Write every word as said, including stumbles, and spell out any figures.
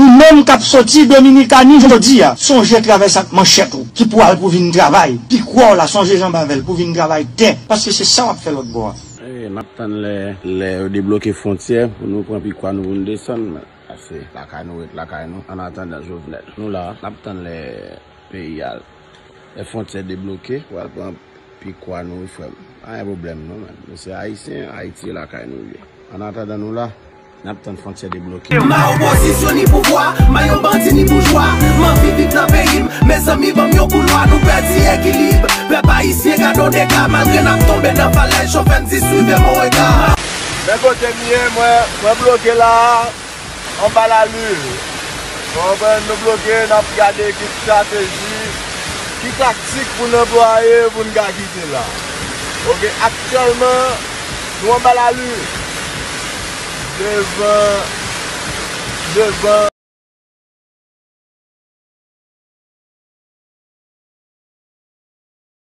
Ou menm k ap soti Dominikani jodi a, sonje travèse ak manchèt ou, ki pou al pou vin travay. Pikwè w la, sonje janbe avè l pou vin travay tè, paske se sa w ap fè lòt bò a. E, n ap tann lè, lè yo debloke fwontyè pou nou pran pikwa nou pou n desann, men. Pase lakay nou, ret lakay nou, an atandan Jovenel. Nou la, n ap tann lè peyi a, lè fwontyè debloke, pou al pran pikwa nou, wi, frè m. Pa gen pwoblèm, non, men. Nou se Ayisyen, Ayiti e lakay nou ye. An atandan nou la, n ap tann fwontyè debloke. Ma opozisyon ni pouvwa, ma yon bandi ni boujwa. M anvi viv nan peyi m, mezanmi, ban m yon koulwa. Nou pèdi ekilib, pèp ayisyen, gade w dega. Malgre n ap tonbe nan falèz, chofè m di swive mon rega. Men kote m ye, mwen, mwen bloke la a, anba lali. Ou konprann? Nou bloke, n ap gade ki estrateji, ki taktik pou n anplwaye pou n ka kite la. Oke, aktyèlman, nou anba lali. Devan, devan